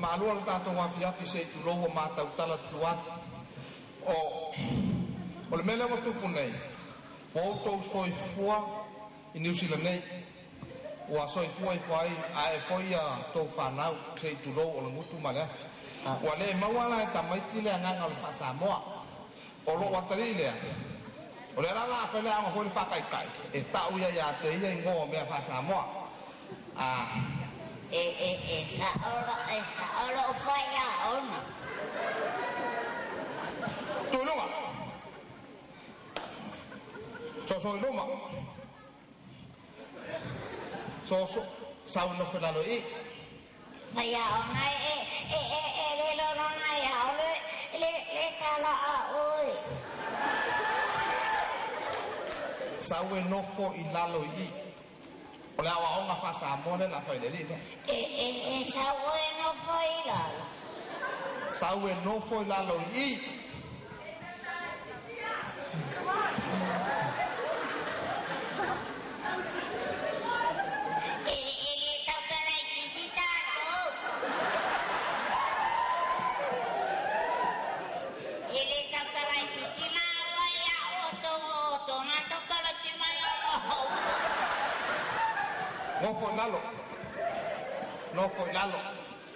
Malua le tatou afiafi se i tulou ua matautala tutu atu. O le mea lea ua tupu nei, ua outou soifua i Niu Sila nei, ua soifua ifo ai ae foi ia tou fanau se i tulou o le gutu ma le afi. Ua le maua la e tamaiti le agaga o le faasamoa. O loo atalii lea, o lea la la fai le aoga foi le faataitai e tau ia ia te ia igoa o mea faasamoa a. E sa'o e sa'o lo'u faiaoga. Tuluga soso i luma soso sau no felalo i. Faiaoga e le lolona ia o le tala a oe. Sau e nofo i lalo i i. O le aoaoga faasamoa le la fai le alii lea. E sau e nofo i lalo. Sau e nofo i lalo i i. E le tautalaititi tatou. E le tautalaititi maua ia o tou na tautalaiti mai ona. Nofo i lalo. Nofo i lalo.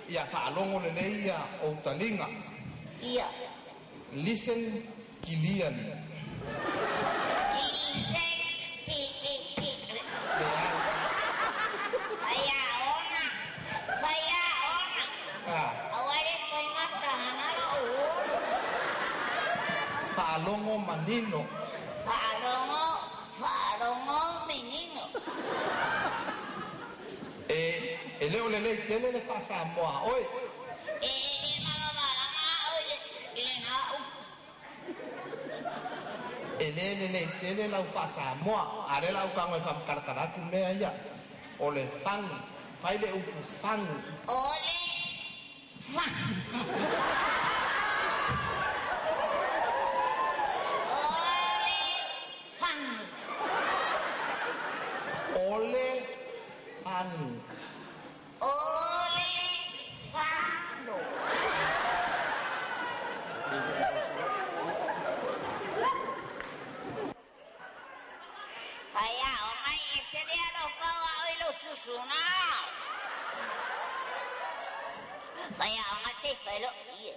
Ia faalogo lelei ia ou taliga. Ia. Listen clearly. Listen ti ti ti. Leai. Faiaoga. Faiaoga. Ah. Aua le faigata lou ulu. Faalogo manino. Faalogo faalogo menino. E le o lelei tele le faasamoa oe. E le malamalama au i lena upu. E le lelei tele lau faasamoa. A lea la au tago e faamatalatala atu mea ia. O le fagu, fai le upu fagu. O le fa. O le fagu. O le fagu. O le fano. Faiaoga e se le alofa o au i lou susuna. Faiaoga se i fai lou ie.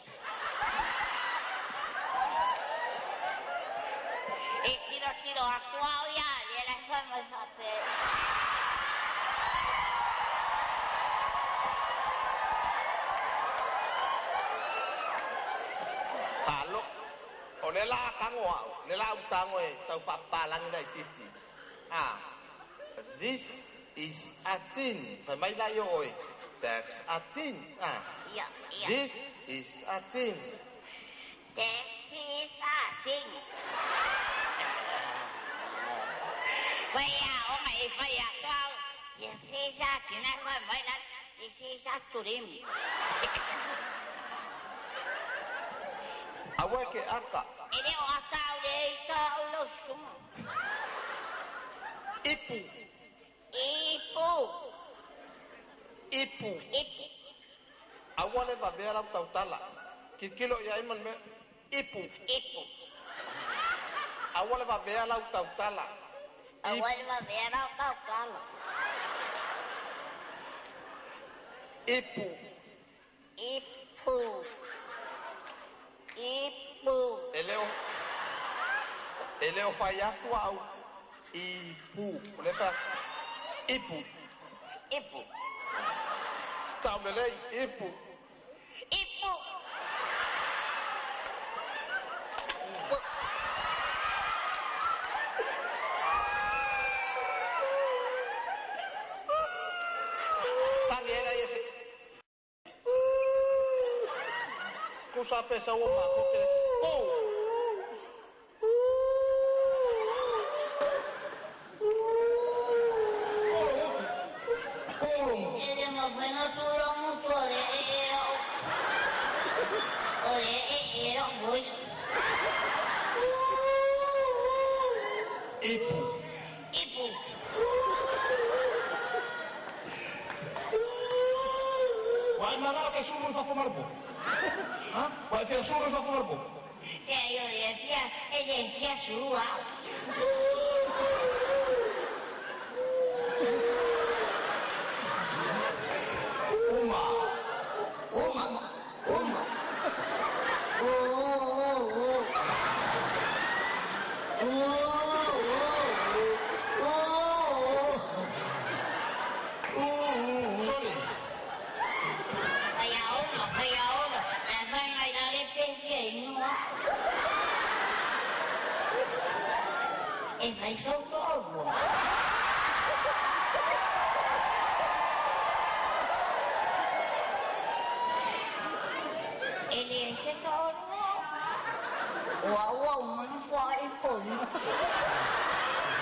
E tilotilo atu au ia lia la fai mai faapea. Faalo. O le la tago au, le la au tago e tau faapapalagi laititi. Ah. This is a tin. Fai mai la ia oe. That's a tin. Ah. Ia, ia. This is a tin. This is a tin. Faiaoga e fai atu au. This is a tin. Ai fai mai la. This is a turim. Aua e ke aka. E le o ata au le ita au lo susuga. Ipu. Ipu. Ipu. Ipu. Aua le vavea lau tautala. Kilokilo i ai ma le mea. Ipu. Ipu. Aua le vavea lau tautala. Aua le vavea lau tautala. Ipu. Ipu. Ipu. E le o fai atu au. Ipu. O le fai ipu. Ipu. Tau lelei. Ipu. Ipu. Pu. Tagi ela ia se. Kusa pesa ua mako ke. Pu. Kolo. E le mafai ona tu lou gutu o le e lou. O le e lou voice. Ipu. Ipu. Wai mana. te sulu i fafo ma le popo? Ha? Ua e fia sulu i fafo ma le popo? Leai o le fia, e le fia sulu au.